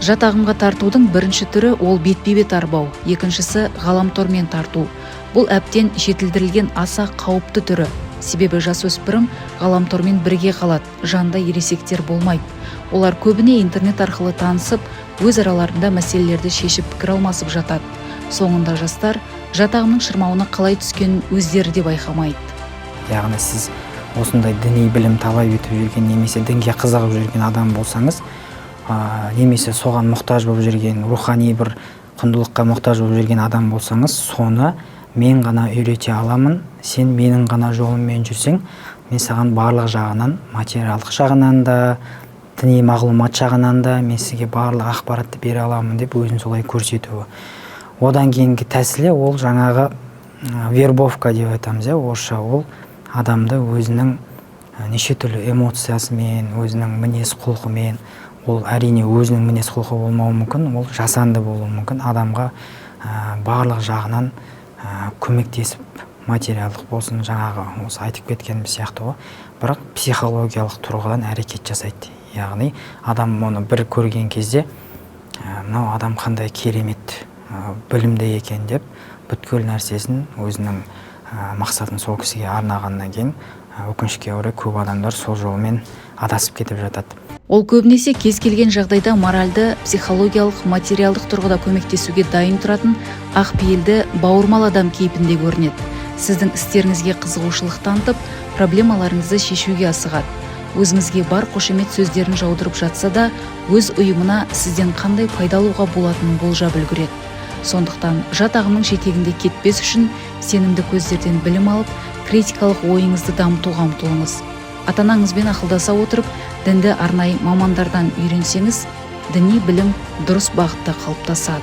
Жат ағымға тартудың бірінші түрі – ол бетпе-бет арбау, екіншісі – ғаламтормен тарту. Бұл әбден жетілдірілген аса қауіпті түрі, себебі жасөспірім ғаламтормен бірге қалады, жанында ересектер болмайды. Олар көбіне интернет арқылы танысып, өз араларында мәселелерді шешіп, пікір алмасып жатады. Соңында жастар жат ағымның шырмауына қалай түскенін өздері де байқамайды. Яғни сіз осындай діни білім талап етіп жүрген немесе дінге қызығып жүрген адам болсаңыз, немесе соған мұқтаж болып жүрген, рухани бір құндылыққа мұқтаж болып жүрген адам болсаңыз, соны мен ғана үйрете аламын, сен менің ғана жолыммен жүрсең, мен саған барлық жағынан, материалдық жағынан да, діни мағлұмат жағынан да мен сізге барлық ақпаратты бере аламын деп өзін солай көрсетуі. Одан кейінгі тәсілі ол жаңағы вербовка деп айтамыз, иә, орысша. Ол адамды өзінің неше түрлі эмоциясымен, өзінің мінез құлқымен, ол әрине өзінің мінез құлқы болмауы мүмкін, ол жасанды болуы мүмкін, адамға барлық жағынан көмектесіп, материалдық болсын, жаңағы осы айтып кеткеніміз сияқты ғой, бірақ психологиялық тұрғыдан әрекет жасайды. Яғни адам оны бір көрген кезде, мынау адам қандай керемет, білімді екен деп, бүткіл нәрсесін, өзінің мақсатын сол кісіге арнағаннан кейін, өкінішке орай, көп адамдар сол жолмен адасып кетіп жатады. Ол көбінесе кез келген жағдайда моральды, психологиялық, материалдық тұрғыда көмектесуге дайын тұратын ақ пейілді, бауырмал адам кейпінде көрінеді. Сіздің істеріңізге қызығушылық танытып, проблемаларыңызды шешуге асығады. Өзіңізге бар қошемет сөздерін жаудырып жатса да, өз ұйымына сізден қандай пайда алуға болатынын болжап үлгереді. Сондықтан жат ағымның жетегінде кетпес үшін сенімді көздерден білім алып, критикалық ойыңызды дамытуға ұмтылыңыз. Ата анаңызбен ақылдаса отырып, дінді арнайы мамандардан үйренсеңіз, діни білім дұрыс бағытта қалыптасады.